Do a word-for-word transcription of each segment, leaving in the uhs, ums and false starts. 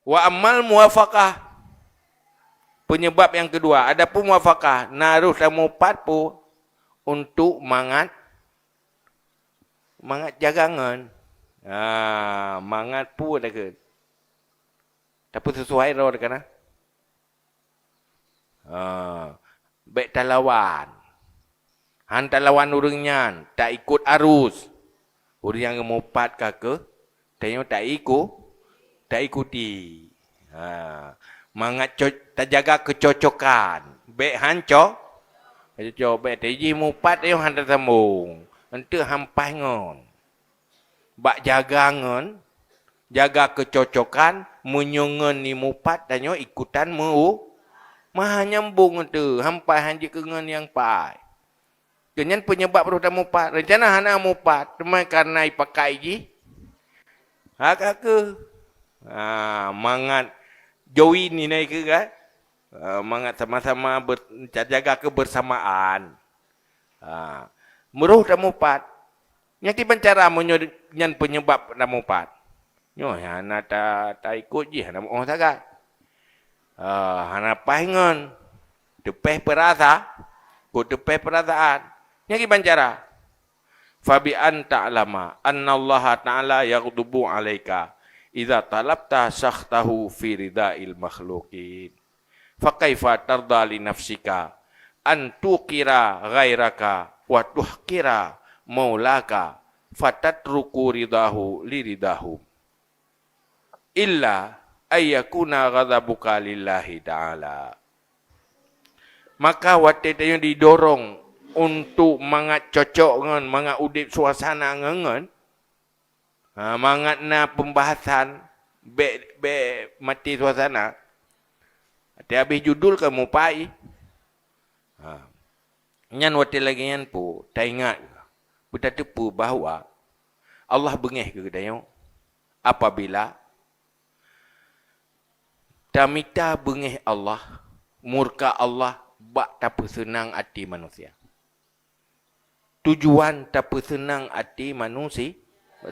Wa ammal muwafaqah, penyebab yang kedua, adapun muwafaqah, na roh tamupat peue? Untuk mangat, mangat jaga ngon. Ha, mangat peue takheun? Tapeusesuai droe teuka na. Ha, bék talawan. Han talawan ureuëng nyan, taikot arus. Ureuëng nyang mupat ka keuh, tanyoe taiku-, taikuti. Ha, mangat co-, tajaga keucocokan. Bék han co-, cocok, bék tajih mupat tanyoe han tasambong. Enteuk han paih ngon. Bak jaga ngon, jaga keucocokan, meunyoe ngon ni mupat tanyoe ikutan meu-, meuhan nyambong teuh, han paih han jeuet keu ngon nyang paih. Keu nyan penyebab roh tamupat. Rencana hana mupat, teuma kareuna ipakai jih. Hak, hak keuh. Ha, mangat join ni naik ke kan? Ha, mangat sama-sama ber-, jaga kebersamaan. Ha, meurôh tamupat. Nyan kiban cara meunyoe nyan penyebab tamupat. Nyoe hana ta-, taikot jih, hana meu'oh sagai. Ah, hana paih ngon. Teupeh peurasa, kok teupeh peurasaan. Nyan kiban cara. Fabi an ta'lama annallaha ta'ala yaghdubu 'alaika idza talabta sakhtahu fi ridha'il makhluqin. Fakaifa tarda li nafsika an tuqira ghairaka wa tuhqira maulaka fatatruku ridahu li ridahum. Illa ayyakuna ghadabuka lillahi ta'ala. Maka watée tanyoe didorong untuk mangat cocok ngon, mangat udeb suasana ngon, ngon, ha, mangat na pembahasan, bék, bék maté suasana. Watée habéh judul ka mupai. Ha. Nyan watée lagée nyan peue, taingat, beutateupeue bahwa Allah beungéh keu geutanyoe apabila tamita beungéh Allah, murka Allah bak tapeuseunang até manusia. Tujuan tapeuseunang até manusi-,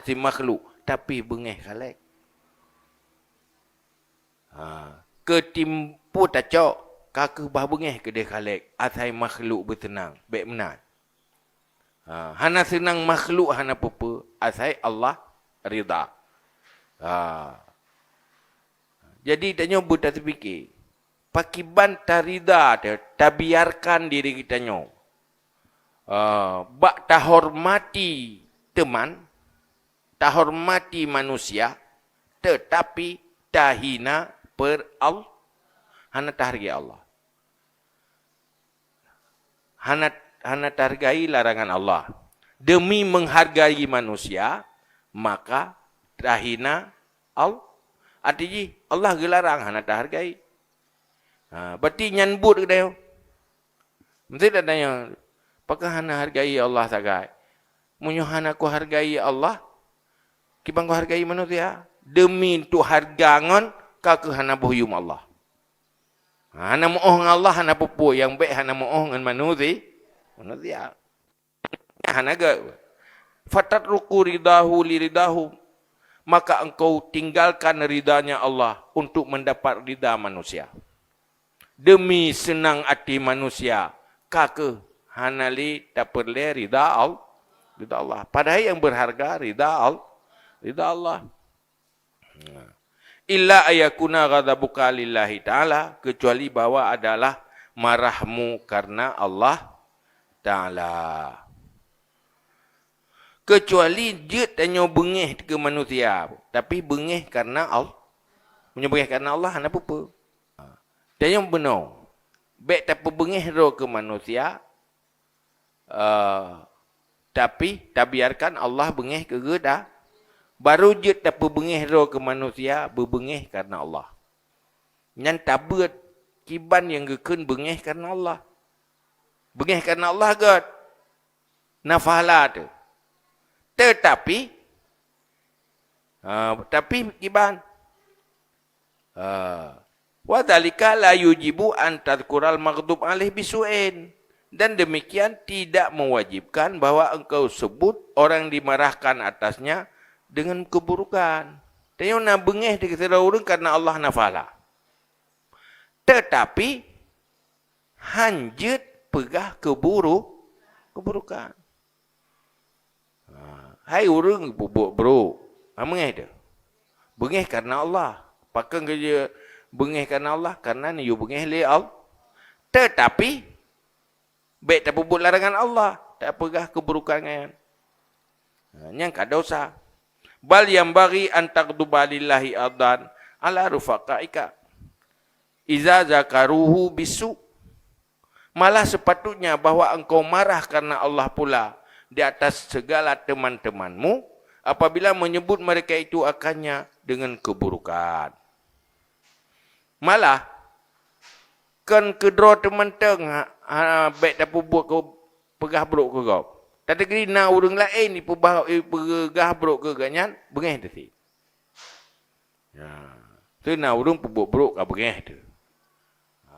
si makhluk, tapi beungéh Khalik. Ha, keutimpu tacok, ka keuh bah beungéh keudeh Khalik, asai makhluk beuseunang, bék meunan. Ha, hana seunang makhluk hana peue-peue, asai Allah ridha. Ha. Jadi, tanyoe beutateupiké, pakiban tarida teuh, tabiarkan diri geutanyoe, eh, bak tahormati teuman, tahormati manusia, teutapi tahina per-, Al-, hana tahargai Allah. Hana, hana tahargai larangan Allah. Demi menghargai manusia, maka tahina Al-, arti jih, Allah geularang hana tahargai. Ha, berarti nyan buet geutanyoe. Meusti tatanyoe, pakon hana hargai Allah sagai? Meunyoe hana kuhargai Allah, kiban kuhargai manusia? Demi untuk harga ngon ka keuh hana boh yuem Allah. Hana meu'oh ngon Allah, hana peue-peue, nyang bék hana meu'oh ngon manusi-, manusia. Hana gét. Fatatruku ridahu li ridahum. Maka engkau tinggalkan ridanya Allah untuk mendapat rida manusia. Demi seunang até manusia, ka keuh hana lé tapeureulée rida Al-, rida Allah. Padahai nyang beurharga rida Al-, rida Allah. Illa ayyakuna ghadabuka lillahi ta'ala, kecuali bahwa adalah marahmu karena Allah Ta'ala. Kecuali jeuet tanyoe beungéh keu manusia, tapi beungéh karena Al-, meunyoe beungéh karena Allah, hana peue-peue. Tanyoe bunoe, bék tapeubeungéh droe keu manusia, eh, tapi tabiarkan Allah beungéh keu geuda. Baru jeuet tapeubeungéh droe keu manusia, beubeungéh karena Allah. Nyan tabeuet kiban nyang geukheun beungéh karena Allah. Beungéh karena Allah gét. Na pahala teuh. Teutapi, ha, tapi kiban? Ha. Wa dzalika la yujibu an tadzkural maghdub alaih bisu'in. Dan demikian tidak mewajibkan bahwa engkau sebut orang dimarahkan atasnya dengan keburukan. Tanyoe na beungéh di sidroe ureuëng karena Allah na pahala. Teutapi, hanjeuet peugah keuburu-, keuburukan. Ha, hai ureuëng peubuet brok, ha, beungéh teuh. Beungéh karena Allah. Pakon keu jih beungéh karena Allah? Karena neuyue beungéh lé Allah. Teutapi, bék tapeubuet larangan Allah, tapeugah keuburukan nyan. Ha, nyan ka dosa. Bal yanbaghi an taghduba lillahi aidan ala rufaqaika iza zakaruhu bisu. Malah sepatutnya bahwa engkau marah karena Allah pula di atas segala teman-temanmu apabila menyebut mereka itu akannya dengan keburukan. Malah, kon keudroe teumantong ha, ha, bék tapeubuet keu peugah brok keu gob. Tateukeudi na ureuëng laén ipeubah, ipeugah brok keu gobnyan, beungéh teuh sit. Ya. Tu na ureuëng peubuet brok ka beungéh teuh.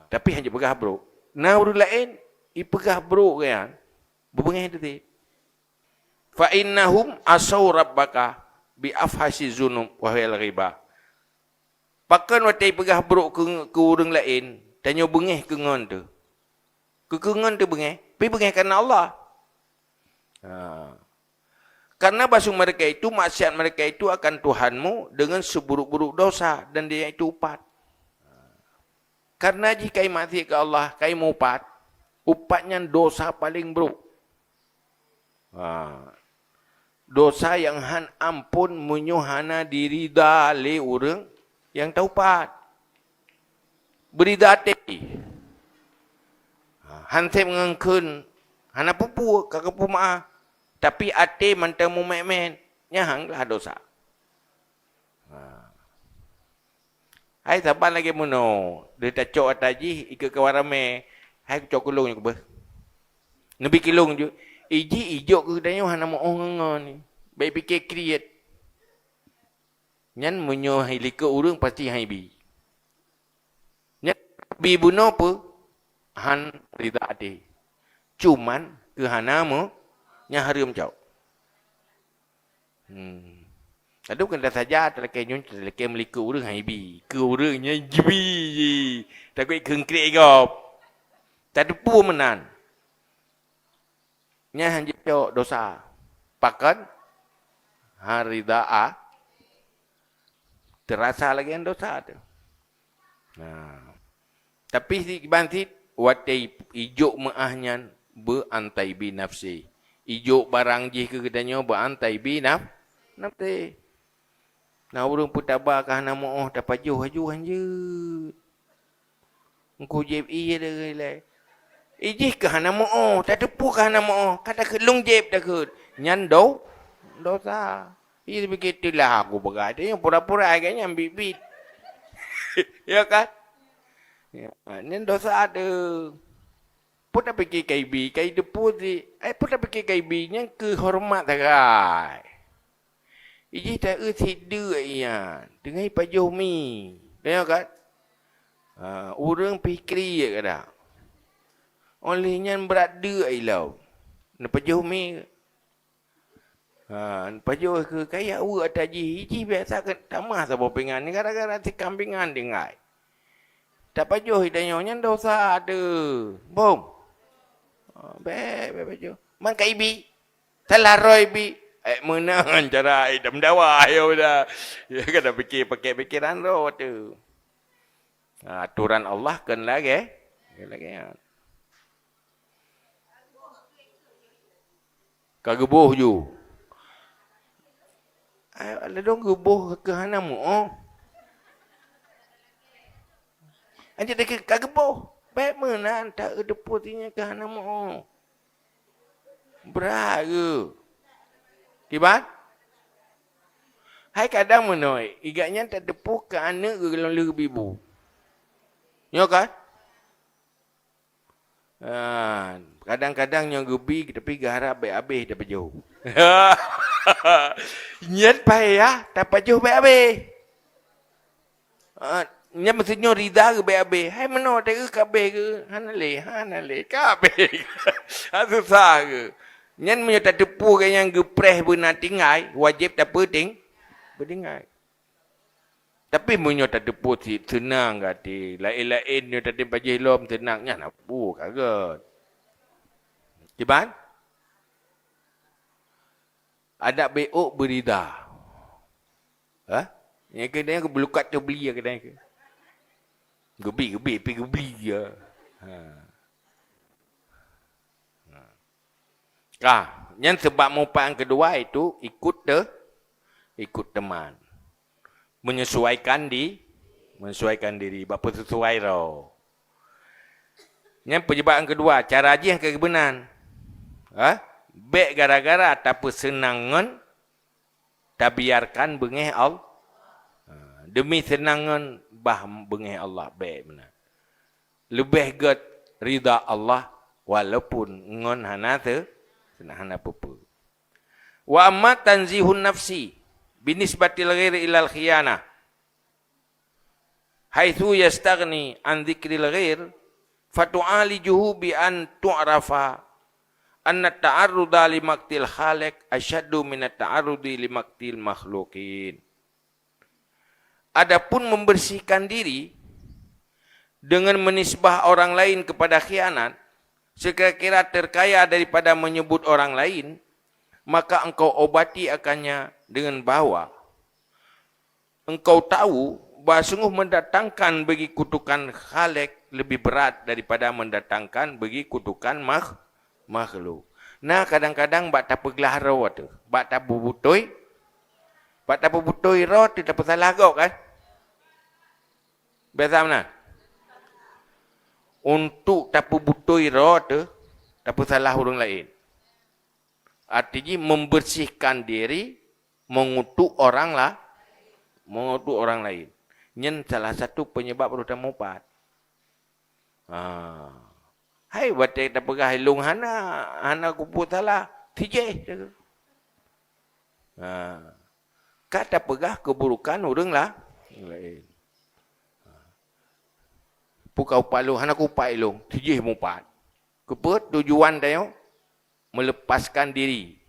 Tapi hana peugah brok. Na ureuëng laén ipeugah brok keu nyan, beubeungéh teuh sit. Fa innahum asau rabbaka bi afhasi zunub wa hiyal ghibah. Pakon watée peugah brok keu, keu ureuëng laén, tanyoe beungéh keu ngon teuh. Keu, keu ngon teuh beungéh, pi beungéh karena Allah. Ha. Karena basu mereka itu, maksiat mereka itu akan Tuhanmu dengan seburuk-buruk dosa dan dia itu upat. Karena jih kai maksiat keu Allah, kai meuupat, upat nyan dosa paleng brok. Ha. Dosa nyang han ampon meunyoe hana dirida lé ureuëng nyang taupat. Beurida até. Ha, han sép ngon kheun, hana peue-peue, ka geupeumaáh. Tapi até mantong meumet-met, nyan han lah dosa. Ha. Hai saban lagée meunoe, deuh tacok ata jih, ikeu kawan ramé, hai kucok keu lôn nyoe keubeuh. Neubi keu lôn ju, ijih ijok keu tanyoe hana meu-óh ngon-ngon ni. Bék pike kriet. Nyan meunyoe hai likot ureuëng pasti hai bi. Nyan bi bunoe peue? Han rida até. Cuman keu hana meu, nyan hareuem cok. Hmm. Aduh, keunan saja talakée nyoe, talakée meulikot ureuëng hai bi. Keu ureuëng nyan jibi ji. Takot kheun kriet gob. Tateupeue meunan. Nyan han jicok dosa. Pakon? Han rida a. Teurasa lagée nyan dosa teuh. Nah. Tapi si kiban cit, watée ijok meuáh nyan beuantai bi nafsi. Ijok barang jih keu geutanyoe beuantai bi naf-, nafsi. Na ureuëng peutaba ka hana meu-óh tapajoh laju hanjeuet. Engku jieb ié deuh ilée. Ijih ka hana meu-óh, tateupeue ka hana meu-óh, ka takheun lôn jieb takheun. Nyan do-, dosa. Iya begitu lah aku peugah. Dia pura-pura agaknya biet-biet. Ya kan? Ya, nyan dosa teuh. Peue tapike kai bi, kai teupeue si, eh, peue tapike kai bi, nyan keu horeumat sagai. Ijih taeu sideuk ian, teungoh ipajoh mi. Tengok kan? Ha, ureuëng pih kriet kada. Óh lheueh nyan brat deuk ilom. Neupajoh mi. Ha, pajoh keu kaya uek ata jih, jih biasa keu tamah saboh pingan, gara-gara tikam pingan tinggai. Tapajoh tanyoe nyan dosa teuh. Bom. Ha, bék, bék pajoh. Man ka ibi. Salah roh ibi. Eh, meunan cara ai dam dawa, ya udah. Ya, kada pikir pakai pikiran roh teuh. Ha, aturan Allah kan lagée. Lagée nyan. Ka geuboh ju. Ai, ladôm geuboh keu hana meu-óh. Anjak deukeue ka geuboh. Bék meunan, ta-eu teupôt nyan keu hana meu-óh. Brat geuh. Kiban? Hai kadang meunoe, igak nyan tateupeue keu aneuëk geuh lom lheueh geubi bu. Nyoe kan? Ah, kadang-kadang nyang geubi, tapi geuharab bék abéh tapajoh. Nyan payah tapajoh bék abéh. Ah, nyan meuseunyoe rida geuh bék abéh. Hai meunoe teuh ka abéh geuh, hana lé, hana lé, ka abéh. Ha, susah geuh. Nyan meunyoe tateupeue geuh nyang geupreh beuna tinggai, wajéb tapeuting-, peutinggai. Tapi meunyoe tateupeue cit seunang gaki, laén-laén nyoe tatem pajoh lom seunang, nyan hana peue ka gét. Kiban? Adak beuk beurida. Ha? Nyang keunan keu beulukat teuh beli ya keunan keu. Geubi, geubi, pi geubeli ya. Ha. Ha. Ka, nyan seubab meupat nyang keudua itu ikut te, ikut teman. Menyesuaikan di, menyesuaikan diri, bak peusesuai roh. Nyan peunyeubab nyang keudua, cara jih nyang keu geubeuna. Ha? Bék gara-gara tapeuseunang ngon tabiarkan beungéh Allah. Ha, demi seunang ngon bah beungéh Allah, bék meunan. Leubeh gét rida Allah walaupun ngon hana te-, hana peue-peue. Wa amma tanzihun nafsi binisbatil ghairi ilal khiyanah, haitsu yastaghni an dzikril ghair, fatu'alijuhu bi an tu'rafa anna ta'arruda li maqtil khaliq asyaddu minat ta'arrudi li maqtil makhluqin. Adapun membersihkan diri dengan menisbah orang lain kepada khianat, sekira-kira terkaya daripada menyebut orang lain, maka engkau obati akannya dengan bahwa engkau tahu bahwa sungguh mendatangkan bagi kutukan khaliq lebih berat daripada mendatangkan bagi kutukan makh-, makhluk. Nah, kadang-kadang bak tapeuglah roh tu, bak tapeubutôi, bak tapeubutôi roh tu tapeusalah gob kan? Biasa meunan. Untuk tapeubutôi roh tu, tapeusalah ureuëng laén. Arti jih membersihkan diri, mengutuk orang la-, mengutuk orang lain. Nyan salah satu penyebab roh tamupat. Ha. Hai, watée tapeugah ilong hana, hana kupeue salah, tijéh. Ha. Ka tapeugah keuburukan ureuëng la-, laén. Pukau palong hana kupat ilong, tijéh mupat. Keupeue tujuan tanyoe? Melepaskan diri.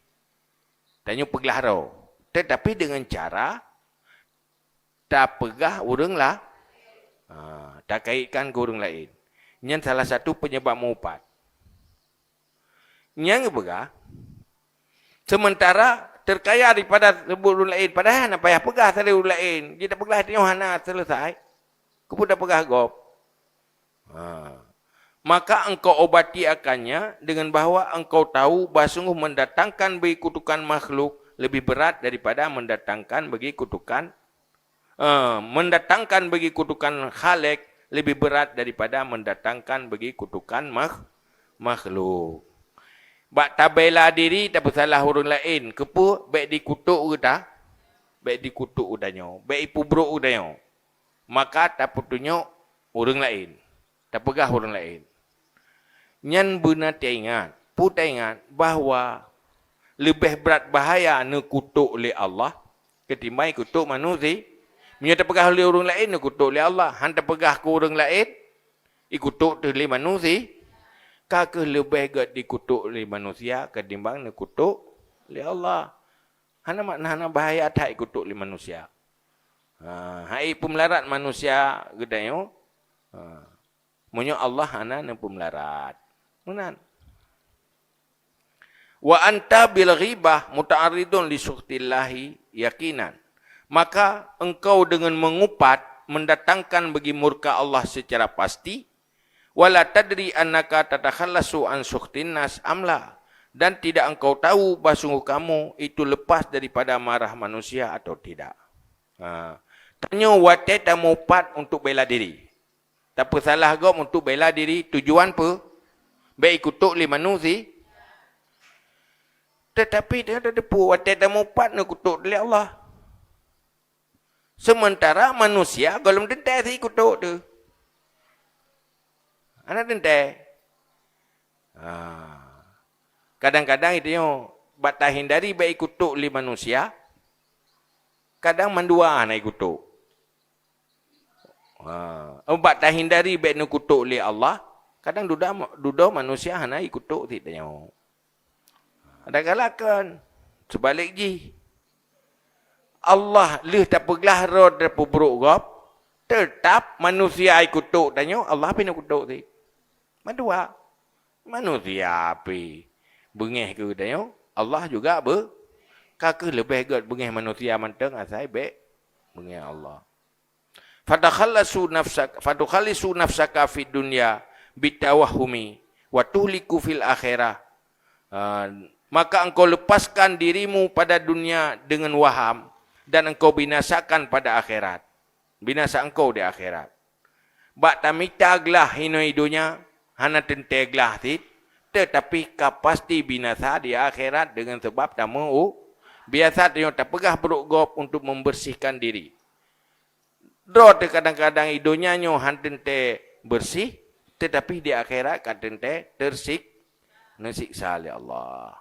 Tanyoe peuglah roh. Tetapi dengan cara tapeugah ureuëng la-, ha, takaitkan keu ureuëng laén. Nyan salah satu penyebab meuupat. Nyang geupeugah, sementara terkaya daripada sebut ureuëng laén, padahai hana payah peugah sabe ureuëng laén. Jih tapeugah tanyoe hana selesai. Keupeue tapeugah gob? Ha. Maka engkau obati akannya dengan bahwa engkau tahu bahwa sungguh mendatangkan bagi kutukan makhluk lebih berat daripada mendatangkan bagi kutukan, eh, mendatangkan bagi kutukan khaliq lebih berat daripada mendatangkan bagi kutukan makh-, makhluk. Bak tabela diri tapeusalah ureuëng laén, keupeue bék dikutuk geuta, bék dikutuk geutanyoe, bék ipeubrok geutanyoe. Maka tapeutunyok ureuëng laén, tapeugah ureuëng laén. Nyan beuna taingat, peue taingat bahwa leubeh brat bahaya neukutok lé Allah ketimbang ikutok manusi-, meunyoe tapeugah lé ureuëng laén neukutok lé Allah, han tapeugah keu ureuëng laén ikutok teuh lé manusi-, ka kheueh leubeh gét dikutok lé manusia ketimbang neukutok lé Allah. Hana makna, hana bahaya that ikutok lé manusia. Ha, hai peumeularat manusia geutanyoe. Ha. Meunyoe Allah hana neupeumeularat. Meunan. Wa anta bil ghibah muta'arridun li sukhtillahi yaqinan. Maka engkau dengan mengupat mendatangkan bagi murka Allah secara pasti, wala tadri annaka tatakhallasu an sukhtin nas amla, dan tidak engkau tahu bahwa sungguh kamu itu lepas daripada marah manusia atau tidak. Ha. Tanyoe watée tamupat untuk bela diri. Tapeusalah gob untuk bela diri, tujuan peue? Bék ikutok lé manusi-, tetapi dia ada depu watée tamupat neukutok lé Allah. Sementara manusia gohlom teuntée si ikutok tu. Hana teuntée. Ha. Kadang-kadang itu nyoe, bak tahindari bék ikutok lé manusia, kadang mandua hana ikutok. Ha. Bak tahindari bék neukutok lé Allah, kadang duda, dudoe manusia hana ikutok sit tanyoe. Ada galakkan. Seubalik jih. Allah lheueh tapeuglah droe tapeubrok gob, teutap manusia ikutok tanyoe, Allah pih neukutok cit. Mandua. Manusia pih beungéh keu tanyoe, Allah juga be-, ka kheueh leubeh gét beungéh manusia mantong asai bék beungéh Allah. Fatakhallasu nafsak-, fatukhallisu nafsaka fid dunya bitawahhumi wa tuhliku fil akhirah. Ah, maka engkau lepaskan dirimu pada dunia dengan waham dan engkau binasakan pada akhirat. Binasa engkau di akhirat. Bak tamita glah inoe donya, hana teuntée glah cit, tetapi ka pasti binasa di akhirat dengan sebab tameu u-, biasa tanyoe tapeugah brok gob untuk membersihkan diri. Droe teuh kadang-kadang i donya nyoe han teuntée bersih, tetapi di akhirat ka teuntée tersik-, neusiksa lé Allah.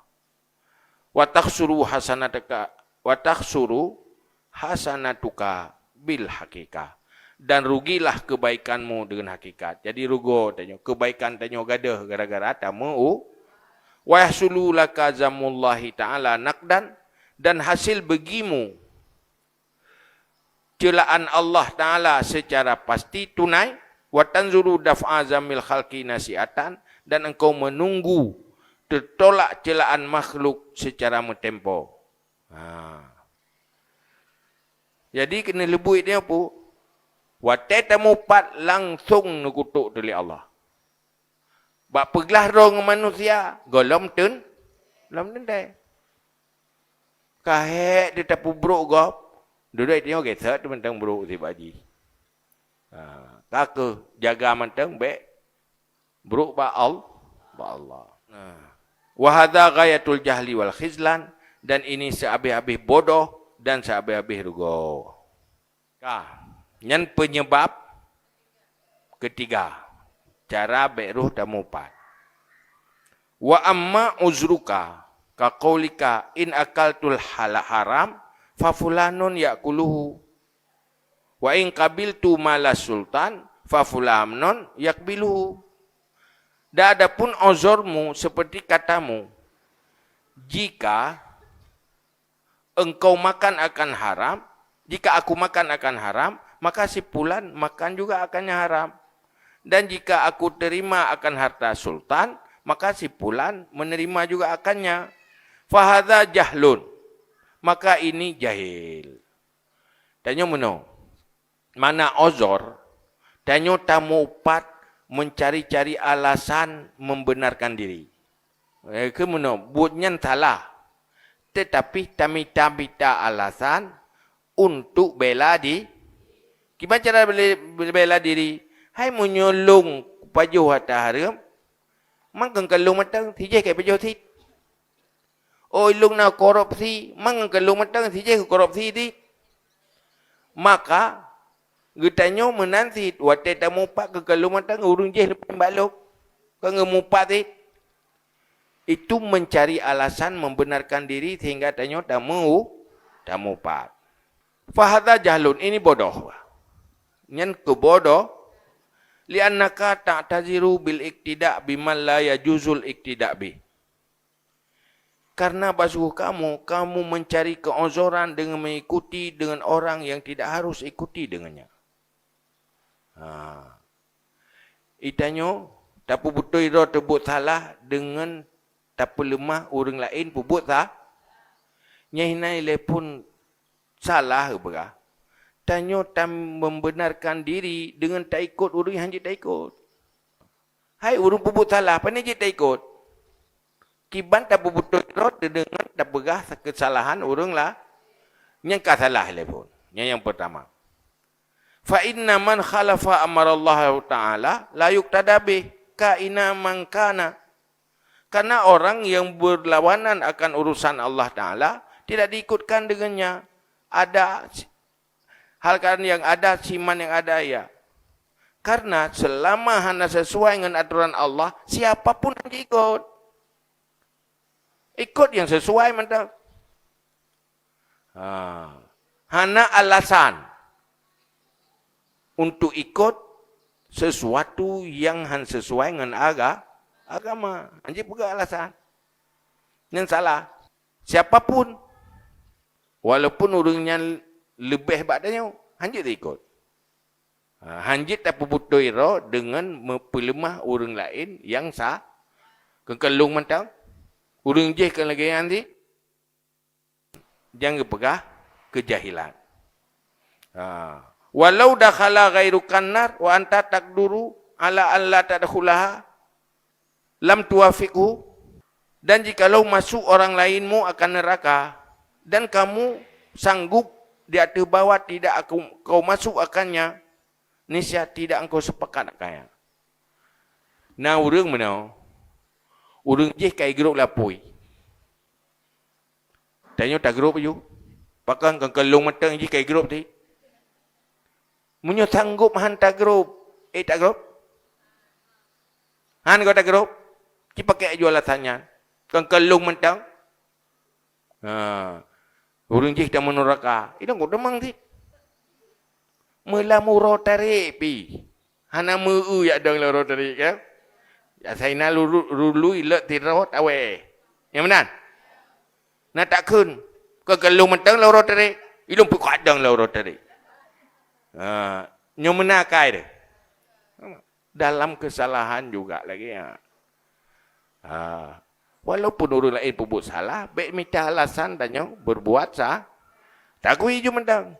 Wa takhsuru hasanataka, wa takhsuru hasanatuka bil haqiqah. Dan rugilah kebaikanmu dengan hakikat. Jadi rugoe tanyoe, kebaikan tanyoe gadôh gara-gara tameu u-, wa yahsulu laka zamullahi ta'ala naqdan, dan hasil bagimu celaan Allah Ta'ala secara pasti tunai, wa tanzuru daf'a zamil khalqi nasi'atan, dan engkau menunggu tertolak celaan makhluk secara meutempo. Ha. Jadi keuneuk leubuet nyoe peue? Watée tamupat langsong neukutok teuh lé Allah. Bak peuglah droe ngon manusia, gohlom teun-, lom teuntée. Ka hék teuh tapeubrok gob, dudoe tanyoe gesek teuh mantong brok sibak jih. Ha, ka kheueh jaga mantong bék brok bak Al-, bak Allah. Nah, wa hadza ghayatul jahli wal khizlan, dan ini sehabéh-habéh bodoh dan sehabéh-habéh rugoe. Ka, nyan peunyeubab keutiga, cara bék roh tamupat. Wa amma uzruka, ka qaulika, "In akaltul hala-, haram, fa fulanun ya'kuluhu. Wa in qabiltu mala sultan, fa fulanun yaqbiluhu." Dan adapun uzurmu seperti katamu, jika engkau makan akan haram, jika aku makan akan haram, maka si pulan makan juga akan yang haram. Dan jika aku terima akan harta sultan, maka si pulan menerima juga akannya. Fahadha jahlun. Maka ini jahil. Tanyoe meunoe. Mana uzur, tanyoe tamupat mencari-cari alasan membenarkan diri. Eh, keu meunoe, buet nyan salah. Tetapi tamita-mita alasan untuk bela di-, kiban cara bela, bela diri? Hai meunyoe lôn pajoh hareuem, mangkeueng ka lôn mantong, sijéh ka pajoh cit. Oi, lôn na korupsi, mangkeueng ka lôn mantong, sijéh ka korupsi cit. Maka, geutanyoe meunan cit, watée tamupat keu ka lôn mantong, ureuëng jéh leubeh bak lôn. Ka geumupat cit. Itu mencari alasan membenarkan diri sehingga tanyoe tameu-, tamupat. Fahadha jahlun, ini bodoh. Nyan keubodoh. Li'annaka ta'taziru bil iqtida biman la yajuzul iqtida bih. Karena bak sigoe kamu, kamu mencari keuzoran dengan mengikuti dengan orang yang tidak harus ikuti dengannya. Ha. Itanyoe, tapeubeutôi droe teubuet salah deungon tapeuleumah ureuëng laén peubuet sa-, nyan hina ilée phon salah, peugah. Tanyoe tam-, membenarkan diri deungon taikot ureuëng nyang han jeuet taikot. Hai ureuëng peubuet salah, pane jeuet taikot? Kiban tapeubeutôi droe teudeungon tapeugah keusalahan ureuëng la-, nyang ka salah lé phon. Nyan nyang peurtama. Fa inna man khalafa amarallahu ta'ala la yuqtada bih, kaina man kana. Karena orang yang berlawanan akan urusan Allah Ta'ala tidak diikutkan dengannya. Ada si-, hal keadaan yang ada, siman yang ada, ya. Karena selama hana sesuai dengan aturan Allah, siapa pun han jiikot. Ikot nyang sesuai mantong. Ha. Hana alasan untuk ikot sesuatu nyang han sesuai ngon aga-, agama. Han jipeugah alasan. Nyan salah. Siapa pun. Walaupun ureuëng nyan leubeh bak tanyoe, hanjeuet ikot. Ha, hanjeuet tapeubutôi droe deungon meupeuleumah ureuëng laén nyang sa-, keukeulong mantong. Ureuëng jih keu lagée nyan cit, nyang geupeugah keujahilan. Ha. Walau dakhala ghairukan nar wa anta taqduru ala an la tadkhulaha lam tuwafiqhu, dan jikalau masuk orang lainmu akan neraka, dan kamu sanggup di ateueh bahwa tidak aku, kau masuk akannya, niscaya tidak engkau sepakat akannya. Na ureuëng meunoe, ureuëng jih ka igrôp lapui. Tanyoe tagrôp aju. Pakon keukeulong mantong jih ka igrôp ti. Meunyoe sanggup han tagrôp, eh tagrôp? Han kau tagrôp? Ci pakai aju alasan nyan. Keukeulong mantong. Ha. Ureuëng jih tamong neuraka. Idong kok teumang cit. Meulam uroe tarék pih. Hana meu-eu jak dong lam uroe tarék kan? Jak saina lulu-, lului leuet sidroe tawé. Nyang meunan? Na takheun, keukeulong mantong lam uroe tarék, ilong peukat dong lam uroe tarék. Ha, nyoe meunan akai deh. Dalam kesalahan juga lagi, ya. Ha. Walaupun ureuëng laén peubuet salah, bék mita alasan tanyoe berbuat sa-, takui ju mantong.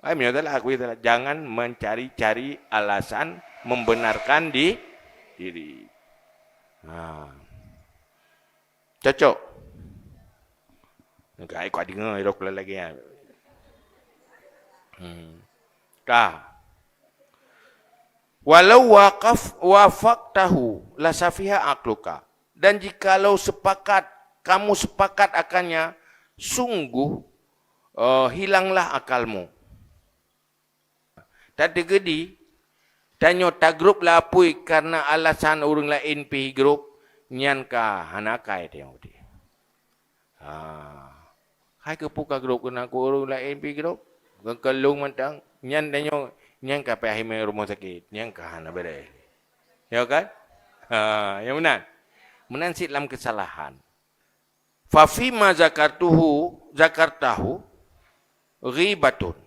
Ai, meunyoe salah, akui salah. Jangan mencari-cari alasan membenarkan di-, diri. Ha. Cocok. Engkai kau deungoe rot lagi, ya. Hmm. Ka. Walau waqaf-, wafaqtahu la safiha aqluka. Dan jikalau sepakat, kamu sepakat akannya, sungguh, eh, hilanglah akalmu. Tateukeudi, tanyoe tagrôp lapui kareuna alasan ureuëng laén pih grôp, nyan ka hana akai tanyoe udeb. Ha. Hai keupeue ka grôp keunan keu ureuëng laén pih grôp? Keukeulong mantong. Nyan tanyoe, nyan ka payah imé rumoh sakét. Nyan ka hana beureh. Ya kan? Ha, nyang meunan. Meunan cit lam keusalahan. Fa fima zakartuhu, zakartahu ghibatun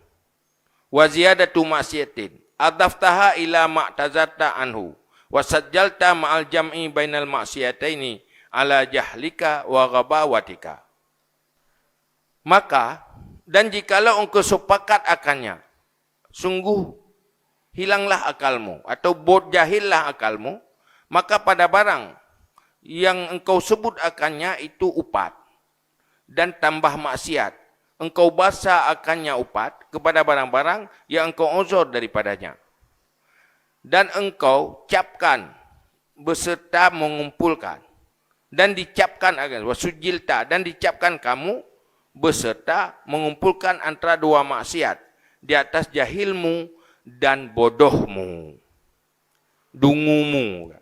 wa ziyadatu maksiatin. Adaftaha ila ma'tazarta anhu. Wa sajjalta ma'al jam'i bainal maksiataini ala jahlika wa ghabawatika. Maka, dan jikalau engkau sepakat akannya, sungguh hilanglah akalmu, atau buet jahillah akalmu, maka pada barang yang engkau sebut akannya itu upat, dan tambah maksiat, engkau basa akannya upat kepada barang-barang yang engkau uzur daripadanya. Dan engkau capkan beserta mengumpulkan, dan dicapkan akan, wasujilta, dan dicapkan kamu beserta mengumpulkan antara dua maksiat di atas jahilmu dan bodohmu, dungumu.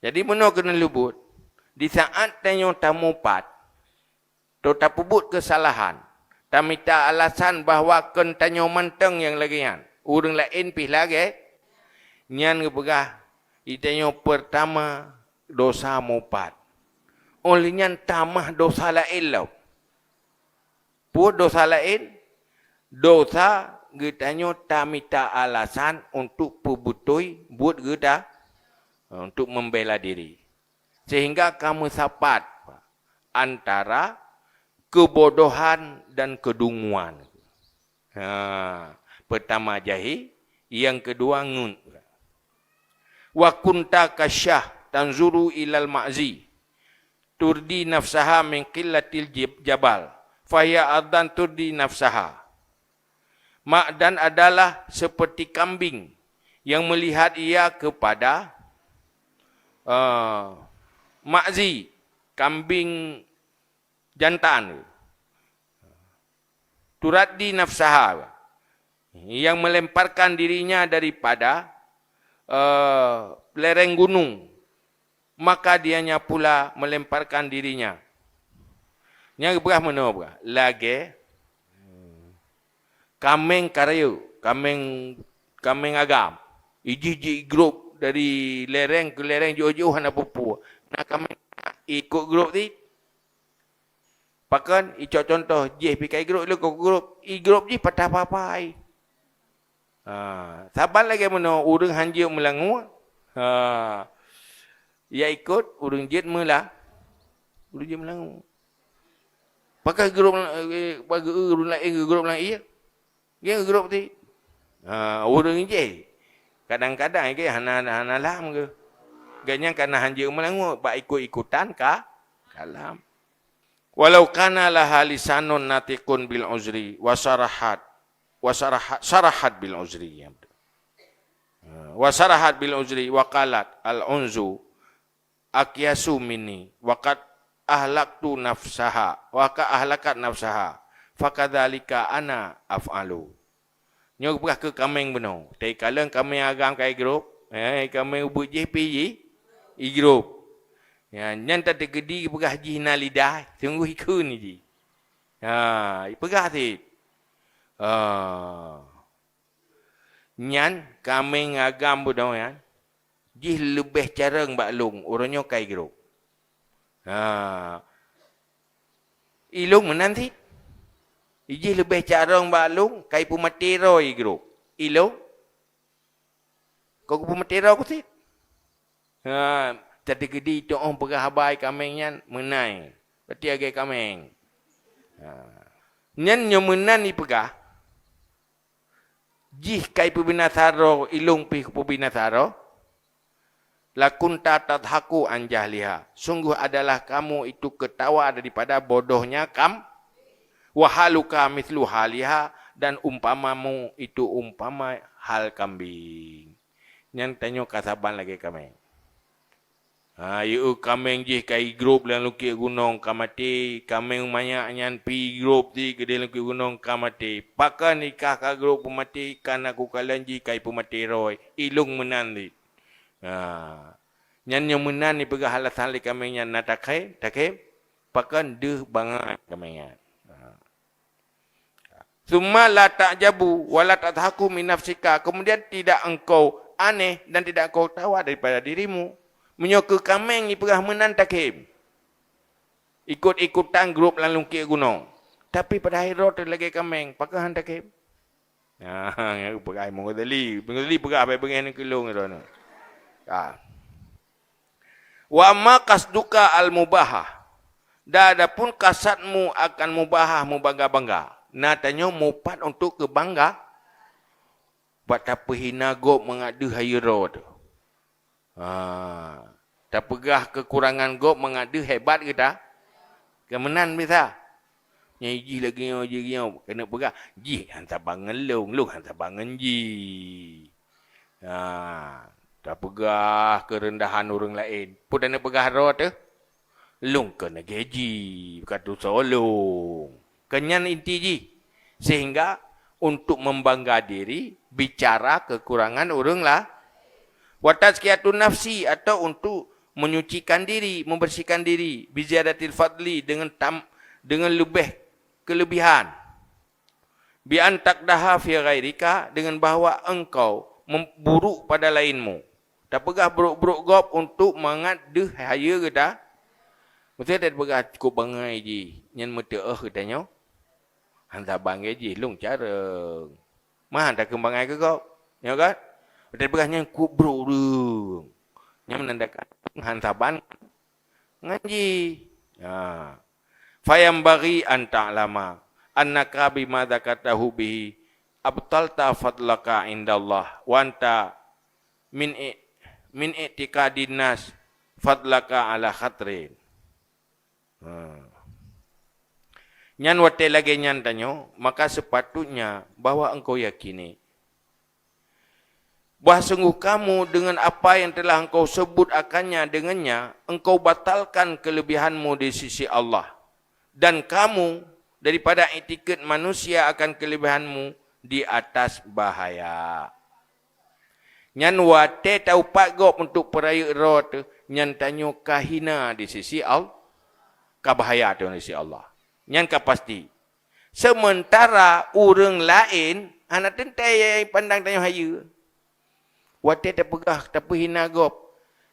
Jadi, meunoe keuneuk leubuet, di saat tanyoe tamupat, Teu tapeubuet keusalahan, tamita alasan bahwa kon tanyoe mantong nyang lagée nyan, ureuëng laén pih lagée nyan geupeugah, di tanyoe peurtama dosa mupat. Óh lheueh nyan tamah dosa laén lom. Peue dosa laén? Dosa geutanyoe tamita alasan untuk peubeutôi buet geuta, untuk membela diri. Sehingga ka meusapat antara keubodohan dan keudunguan. Ha, peurtama jahé, nyang keudua ngeut. Wa kunta kasyah tanzuru ilal ma'zi, turdi nafsaha min qillatil jib-, jabal, fahiya aidan turdi nafsaha. Ma'dan adalah seperti kambing yang melihat ia kepada, eh, ma'zi, kambing jantan. Turaddi nafsaha, yang melemparkan dirinya daripada, eh, lereng gunung. Maka dianya pula melemparkan dirinya. Nyang geupeugah meunoe peugah, lagée kaméng karayeu, kaméng, kaméng agam. Ijih jigrôp dari lereng keu lereng, jiôh-jiôh hana peue-peue. Na kaméng ikot grôp ti. Pakon, icok contoh, jih pih ka igrôp, ilôn ka kugrôp, igrôp jih patah papai. Ha, saban lagée meunoe ureuëng hanjeuet meulangue. Ha. Ya ikot ureuëng jeuet meula-, ureuëng jeuet meulangue. Pakon grôp, eh, bagi ureuëng laén grôp lam ié. Dia grôp ti. Ha, ureuëng jih. Kadang-kadang ke hana, hana lam ke. Gobnyan kana hanjeuet meulangue bak ikot-ikotan ka, kalam. Walau kana laha lisanun natiqun bil uzri wa sarahat, wa sarahat, sarahat bil uzri. Ha, wa sarahat bil uzri wa qalat al unzu aqyasu minni wa qad ahlaktu nafsaha, wa qad ahlakat nafsaha, fakadzalika ana af'alu. Nyoe geupeugah keu kaméng bunoe. Teukalon kaméng agam ka igrôp, eh, kaméng ubeut jih pih ji igrôp. Ya, nyan tateukeudi geupeugah jih na lidah, sungguh ikheun jih. Ha, ipeugah cit. Ha. Nyan kaméng agam bunoe nyan, jih leubeh carông bak lôn, uroe nyoe ka igrôp. Ha. Ilôn meunan cit. Ijih leubeh carông bak lôn, ka ipeumaté droe igrôp. Ilôn, ka kupeumaté droe ku cit. Ha, tateukeudi tu'oh peugah haba kaméng nyan meunan. Berarti agée kaméng. Ha. Nyan nyoe meunan ipeugah, jih ka ipeubinasa droe, ilôn pih kupeubinasa droe. Lakunta tadhaku an jahliha. Sungguh adalah kamu itu ketawa daripada bodohnya kam-, wa haluka mithlu haliha, dan umpamamu itu umpama hal kambing. Nyan tanyoe ka saban lagée kaméng. Ha, yue kaméng jih ka igrôp lam lungkiek gunong ka maté, kaméng manyak nyan pih igrôp cit keudeh lungkiek gunong ka maté. Pakon ikah ka grôp peumaté, kana kukalon jih ka ipeumaté droe, ilôn meunan cit. Ha. Nyan nyang meunan ipeugah alasan lé kaméng nyan na takhém, takhém, pakon deuh bangai kaméng nyan. Ha. Tsumma la ta'jabu wa la tadhaku min nafsika. Kemudian tidak engkau aneh dan tidak engkau tawa daripada dirimu. Meunyoe keu kaméng ipeugah meunan takhém. Ikot-ikotan grôp lam lungkiek gunong. Tapi padahai droe teuh lagée kaméng, pakon han takhém? Ha, peugah Imam Ghazali. Imam Ghazali peugah, "Bai beungéh ngon keu lôn," kata nyoe. Ha. "Wa amma qasduka al-mubahah." Dan adapun kasatmu akan mubahah, meubangga-bangga. Na tanyoe mupat untuk keu bangga. Bak tapeuhina gob mangat deuh hayeue droe teuh. Ha, tapeugah keukurangan gob mangat deuh hebat geuta. Keu meunan bisa. Nyang jih lagée nyoe, jih lagée nyoe, keuneuk peugah, "Jih han saban ngon lôn, lôn han saban ngon jih." Ha, tapeugah keureundahan ureuëng laén. Peue taneuk peugah droe teuh? Lôn kon lagée jih, ka tusoe lôn. Kon nyan inti jih. Sehingga untuk membangga diri, bicara kekurangan ureuëng lah. Wa tazkiyatun nafsi, atau untuk menyucikan diri, membersihkan diri, bi ziyadatil fadli, dengan tam-, dengan lebih kelebihan. Bi an taqdaha fi ghairika, dengan bahwa engkau mem-, buruk pada lainmu. Tapeugah brok-brok gob untuk mangat deuh hayeue geuta. Meusé tapeugah cukôp bangai jih, nyan meuteuôh geutanyoe. Han saban lagée jih, lôn carông. Mah han takheun bangai keu gob. Nyoe kan? Tapeugah nyan cukôp brok ureuëng. Nyan meunandakan han saban ngon jih. Ha. Fayambaghi an ta'lama annaka bima dzakartahu bihi abtalta fadlaka indallah wa anta min i-, min i'tiqadin nas fadlaka ala khatrin. Ha. Nyan watée lagée nyan tanyoe, maka sepatutnya bahwa engkau yakini bahwa sungguh kamu dengan apa yang telah engkau sebut akannya dengannya, engkau batalkan kelebihanmu di sisi Allah. Dan kamu daripada iktikad manusia akan kelebihanmu di atas bahaya. Nyan watée taupat gob untuk peurayeuk droe teuh, nyan tanyoe ka hina di sisi Allah, ka bahaya teuh di sisi Allah. Nyan ka pasti. Seumeuntara ureuëng laén hana teuntée pandang tanyoe hayeue. Watée tapeugah, tapeuhina gob,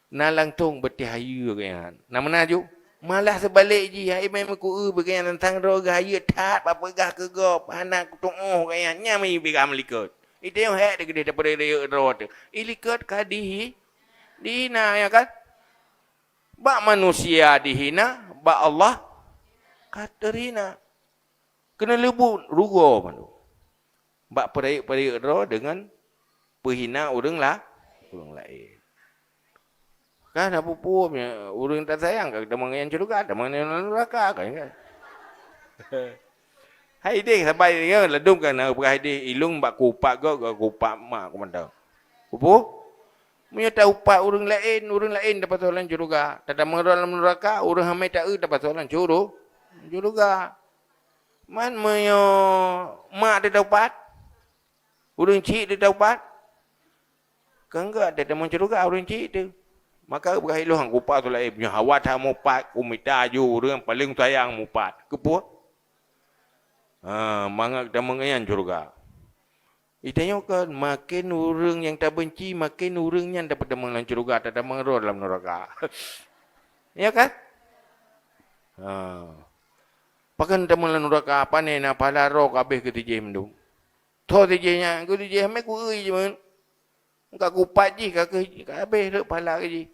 na langtông beuteh hayeue geuh nyan. Na meunan ju? Malah seubalek jih, hai meukeue beugayan tantang droe geuhayeue that bak peugah keu gob, hana kutu'oh gayan, nyan meuibi gam likot. Iteuyoe hék teuh keudeh tapeureuyeuk droe teuh. I likot ka dihi-, dihina, ya kan? Bak manusia dihina, bak Allah ka teuhina. Keuneuleubu rugoe mandum. Bak peurayek-peurayek droe deungon peuhina ureuëng la-, ureuëng laén. Kan na peue-peue, ureuëng tasayang ka tamong ngon syeuruga, tamong ngon neuraka, kan, kan? Hai deh, sabai, ya, ladum kan na peugah deh, ilung bak kupak gob, gob kupak mak, ku mantong. Peue-peue? Meunyoe taupat ureuëng laén, ureuëng laén tapasoe lam syeuruga. Tatamong droe lam neuraka, ureuëng hamai taeu tapasoe lam syuru-, syeuruga. Man meunyoe mak teuh taupat, ureuëng chik teuh taupat, kan geuh teuh tamong syeuruga ureuëng chik teuh. Maka peugah ilôn han kupat tu laén, meunyoe hawa that mupat, kumita aju ureuëng paleng sayang mupat. Keupeue? Ha, mangat tamong ngon nyan syeuruga. Itanyoe kan, maken ureuëng nyang tabenci, maken ureuëng nyan tapeutamong lam syeuruga, tatamong droe lam neuraka. Ya kan? Ha. Pakon tamong lam neuraka, pane na pahala droe ka habéh keu tijih mandum. Tho tijih nyan, keu tijih mé kueu jih meunan. Ka kupat jih, ka keu, ka habéh rot pahala keu jih.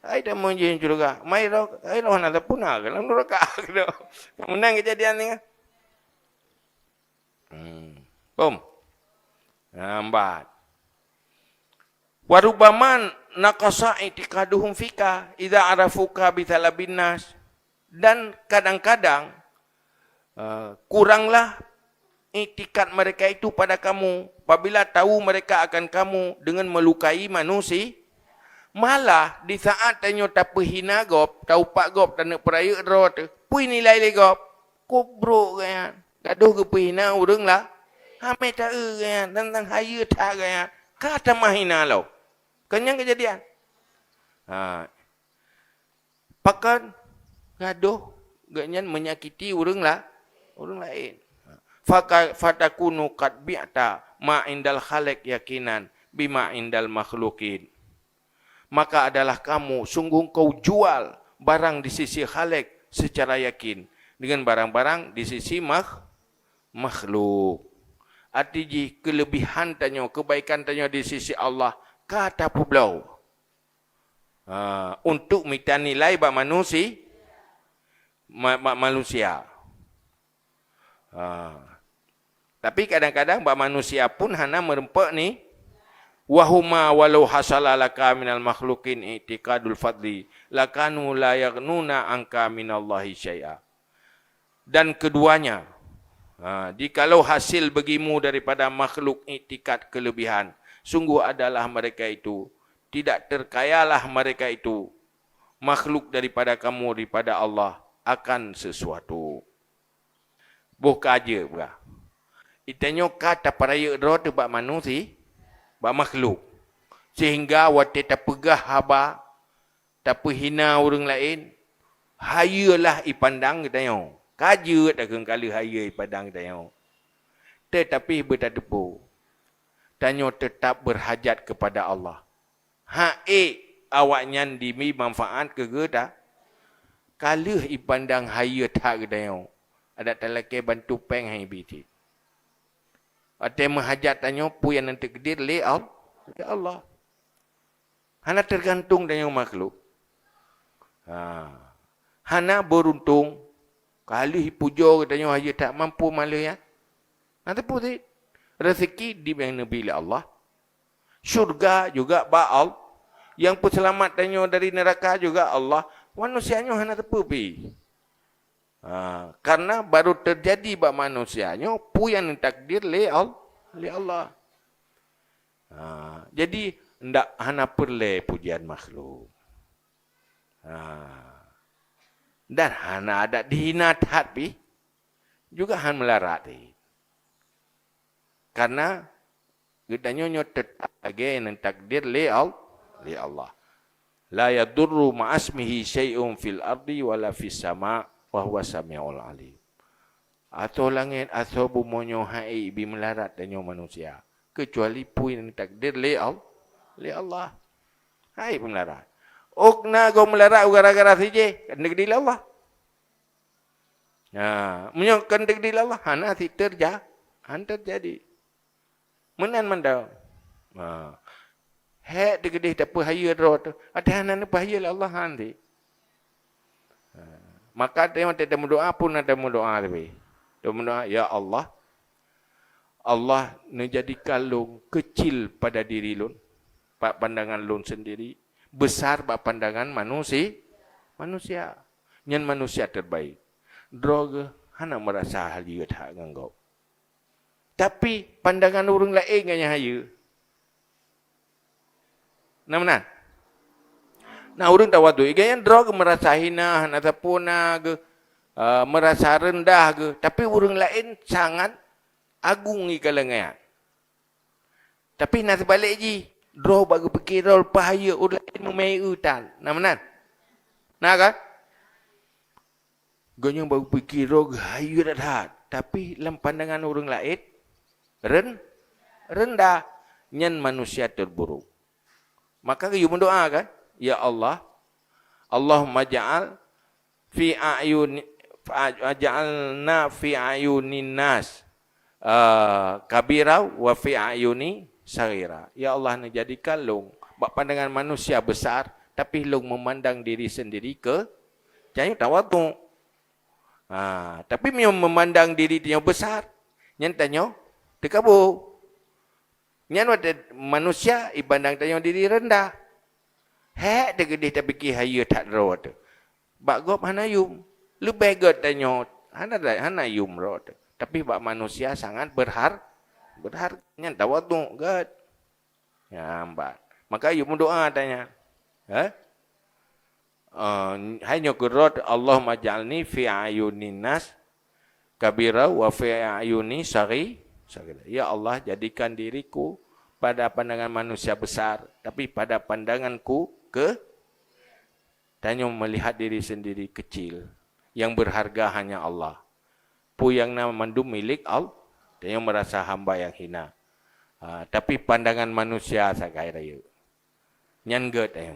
Hai tamong jih syeuruga. Mai roh, hai roh na tapuna keu lam neuraka. Meunan keujadian nyan. Hmm. Pom? Nah, empat. Wa rubbama naqasa i'tiqaduhum fika idza arafuka bi talabin nas. Dan kadang-kadang, eh, kuranglah iktikad mereka itu pada kamu, apabila tahu mereka akan kamu dengan melukai manusia. Malah, di saat tanyoe tapeuhina gob, taupat gob, taneuk peurayeuk droe teuh, peue nilai lé gob? Kok brok geuh nyan. Gadôh geupeuhina ureuëng la-, hamé taeu geuh nyan, tantang hayeue that geuh nyan. Ka tamah hina lom. Kan nyan keujadian. Ha. Pakon gadôh geuh nyan menyakiti ureuëng la-, ureuëng laén. Faka-, fatakunu qad bi'ta ma indal khaliq yaqinan bima indal makhluqin. Maka adalah kamu, sungguh engkau jual barang di sisi Khalik secara yakin dengan barang-barang di sisi makh-, makhluk. Arti jih, keulebihan tanyoe, keubaikan tanyoe di sisi Allah ka tapeubloe, ha, untuk mita nilai bak manusi-, ma-, bak manusia. Ha. Tapi kadang-kadang bak manusia pun hana meureumpok ni, "Wa huma walau hasala laka minal makhluqin i'tiqadul fadli, lakanu la yaghnuna anka minallahi syai'a." Dan keduanya, ha, jikalau hasil bagimu daripada makhluk iktikad kelebihan, sungguh adalah mereka itu, tidak terkayalah mereka itu, makhluk daripada kamu, daripada Allah, akan sesuatu. Boh ka jeuet peugah. Itanyoe ka tapeurayeuk droe teuh bak manusi-, bak makhluk. Sehingga watée tapeugah haba, tapeuhina ureuëng laén, hayeue lah ipandang geutanyoe. Ka jeuet takheun ka lheueh hayeue ipandang geutanyoe. Teutapi beutateupeue, tanyoe teutab beurhajat keupada Allah. Hak ék awaknyan jibri manfaat keu geuta, ka lheueh ipandang hayeue that geutanyoe, adak talakée bantu péng hai bi cit. Watée meuhajat tanyoe peue nyang neuteukdir lé Al-, lé Allah. Hana teugantung tanyoe makhluk. Ha. Hana beuruntung, ka lheueh ipujoe geutanyoe hayeue that mampu maleuh nyan. Na teupeue cit, rezeki di nyang neubi lé Allah. Syurga juga bak Al-, nyang peuseulamat tanyoe dari neuraka juga Allah. Manusia nyoe hana teupeue pi. Ha, karena baru teujadi bak manusia nyoe peue nyang neutakdir lé Al-, lé Allah. Ha, jadi ndak hana peureulée pujian makhluk. Ha. Dan hana adak dihina that pi, juga han meularat pi. Karena geutanyoe nyoe teutab lagée nyang takdir lé Al-, lé Allah. "La yadurru ma'asmihi syai'un fil ardi wala fis sama, wa huwa samiul alim." Asoe langét, asoe bumoe nyoe han ék bi meularat tanyoe manusia, keucuali peue nyang takdir lé Al-, lé Allah. Han ék bi meularat. Ôk na gob meularat gara-gara si jih, kan teukeudi lé Allah. Ha, meunyoe kan teukeudi lé Allah, hana sit teurja-, hana teujadi. Meunan mantong. Ha. Hék teukeudi tapeuhayeue droe teuh, até hana neupeuhayeue lé Allah, hana sit. Ha. Maka teuma watée tameudoá pun na tameudoá leubeh. Tameudoá, "Ya Allah, Allah neujadikan lôn keucil pada diri lôn, bak pandangan lôn sendiri, besar bak pandangan manusi-, manusia. Nyan manusia terbaik. Droe geuh hana meurasa hayeue that ngon gob. Tapi pandangan ureuëng laén ngon nyang hayeue." Na meunan? Na ureuëng tawadhu, gobnyan droe geuh meurasa hina, hana sapeue na geuh, eh, meurasa reundah geuh, tapi ureuëng laén sangat agung ikalon nyan. Tapi na seubalek jih, droe bak geupike droe peuhayeue, ureuëng laén meuhayeue tan. Na meunan? Na kan? Gobnyan bak geupike droe geuhayeue that-that, tapi lam pandangan ureuëng laén ren-, reundah. Nyan manusia terburuk. Maka geuyue meudoá kan, "Ya Allah, Allahumma ja'al fi a'yuni, ja'alna fi a'yunin nas, eh, kabira wa fi a'yuni saghira." Ya Allah, neujadikan lôn bak pandangan manusia besar, tapi lôn meumandang diri sendiri keu, tanyoe tawadhu. Ha, tapi meunyoe meumandang diri tanyoe besar, nyan tanyoe teukabu. Nyan watée manusia ipandang tanyoe diri reundah. Hék teukeudi tapike hayeue that droe teuh. Bak gob hana yum. Leubeh gét tanyoe hana, hana yum droe teuh. Tapi bak manusia sangat berhar-, berharga. Nyan tawadhu gét. Nyan ban. Maka yue meudoá tanyoe. Eh? Eh, hai nyoe keudroe, "Allahumma ja'alni fi ayunin nas kabira wa fi ayuni saghi-, saghira." Ya Allah, jadikan diriku pada pandangan manusia besar, tapi pada pandanganku ke-, tanyoe melihat diri sendiri kecil. Yang berharga hanya Allah. Peue nyang na mandum milék Allah. Tanyoe meurasa hamba nyang hina. Ha, tapi pandangan manusia sagai rayeuk. Nyan gét, eh.